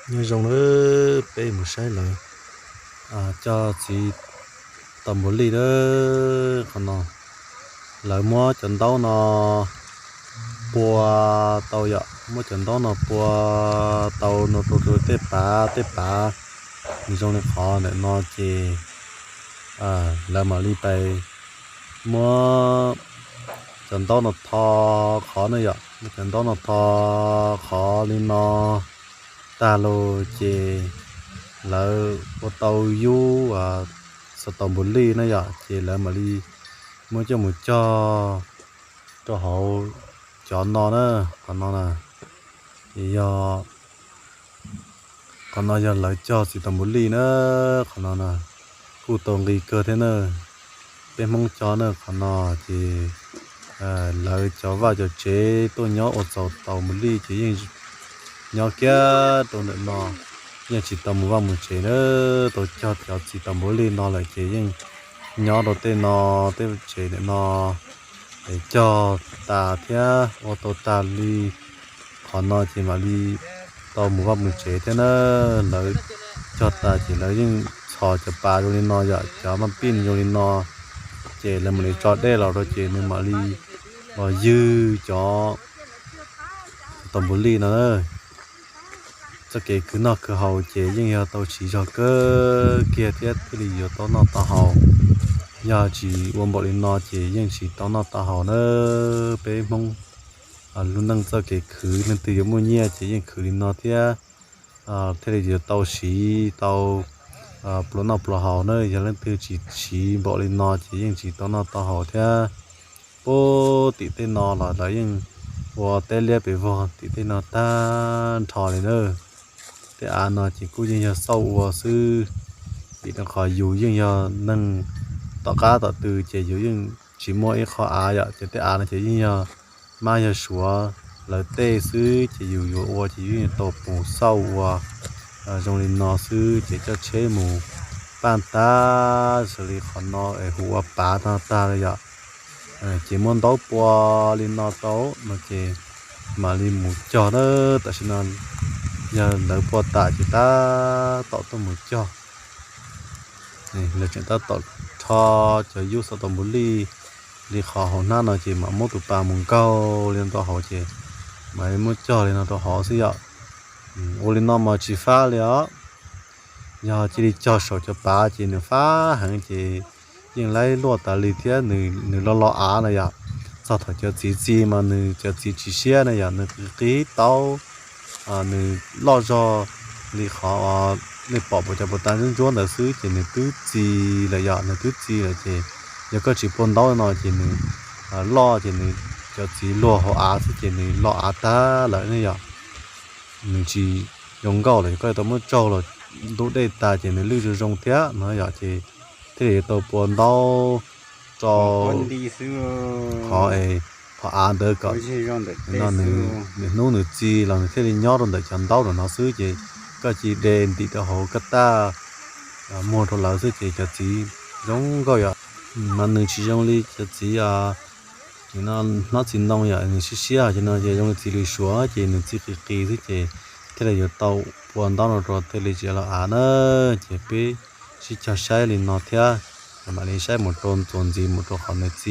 Nyob zoo na, peb mus saib lawv cog txiv tau npum lij na. Qhov no lawv muab cov ntaub no pua tau yom, muab cov ntaub no pua tau no rau tej pav tej pav zoo li qhov ntawm no ces lawv mam li pais muab cov ntaub no tho qhov na yom, muab cov ntaub no tho qhov li no tag los ces lawv ua tau yub xav tau npum lij na yom, ces lawv mam li muab coj mus cog rau hauv cov no na. Qhov no na, yog qhov no yog lawv cog txiv tau npum lij na. Qhov no na kuj tau nqi kawg thiab na. Peb Hmoob cog na qhov no ces lawv cov vaj cov tsev tuaj nyob ua txaus tau npum lij ces yeej nyob kiag rau ntawm no, yeej tsis tau mus vaj mus tsev na. Tau cog cov txiv tau npum lij no lawm ces yeej nyob rau tej no, tej tsev ntawm no es cog tas thiab ua tau tas li qhov no ces mam li tau mus vaj mus tsev thiab na. Lawv cog tas ces lawv yeej txhos cov pas zoo li no yom, cov maj pij zoo li no, ces lawv mam li tso dej los rau ces nws mam li los ywg cov tau npum lij no na. Txoj kev khwv noj khwv haus ces yeej yog tau siv zog kawg kiag thiab thiaj li yuav tau noj tau haus. Yog tsis ua npaum li no ces yeej tsis tau noj tau haus na. Peb Hmoob lub neej txoj kev khwv leej twg yuav muaj nyiaj ces yeej khwv li no thiab thiaj li yuav tau siv tau pluas noj pluas haus na. Yog leej twg tsis siv npaum li no ces yeej tsis tau noj tau haus thiab. Puag tim tej no los lawv yeej ua teb liab pes vog tim tej no tag nrho li na. Tej av no ces kuj yeej yog xauj ua xwb, vim rau qhov yus yeej yog neeg tom qab tom tw ces yus yeej tsis muaj ib qho av yom, ces tej av no ces yeej yog mab yog suav lawv tej xwb ces yus yuav ua ces yus yeej tau mus xauj ua zoo li no xwb ces coj tsheb mus paj tag xws li qhov no es hu ua pav tag tag li yom. Ces muab ntaub pua li no tau no ces mam li mus cog na. Tam sim no yog lawv pua tas ces tab tom tuaj mus cog. Lawv tseem tab tom rho cov yub xav tau npum lij li qhov hauv hnab no ces mam muab tus pas mus nkaug li no rau hauv ces mam li muab cog li no rau hauv xwb yom. Ua li no mas tsis fab li os. Yog cia li cog saum cov pav ces nws fab heev ces yeej laib luaj tas li thiab nws lo lo av na yom. Txog thaum cov txiv txi mas nws cov txiv tsis siab na yom, nws qis qis taub, nws loj zog li qhov nej pom puas cov puas tas ntsuab ntsuab ntawd xwb ces nws twb txi lawm yom, nws twb txi lawm ces yog koj tsis pua ntaub no ces nws loj ces nws cov txiv luag hauv av xwb ces nws lo av tag lawm ne yom. Nws tsis zoo nkauj lawm, koj yuav tau muab tsaug los ntub dej tas ces nws lwj zoo zoo thiab no yom, ces thiaj li yuav tau pua ntaub rau qhov, qhov av ntawd kom nws hnub nws txi los nws thiaj li nyob rau ntawm cov ntaub no xwb ces koj cia li de ntim rau hauv koj taj muag rau lawv xwb ces cov txiv zoo nkauj yom. Mas nws tsis zoo li cov txiv hnab txiv ntoo yom, nws siab siab ces no ces zoo li txiv lws suav ces nws txi qis qis xwb ces thiaj li yuav tau pua ntaub no rau thiaj li tsis lo av na. Ces peb sib cog saib li no thiab, mam li saib mus rau txuas ntxiv mus rau qhov nws txi.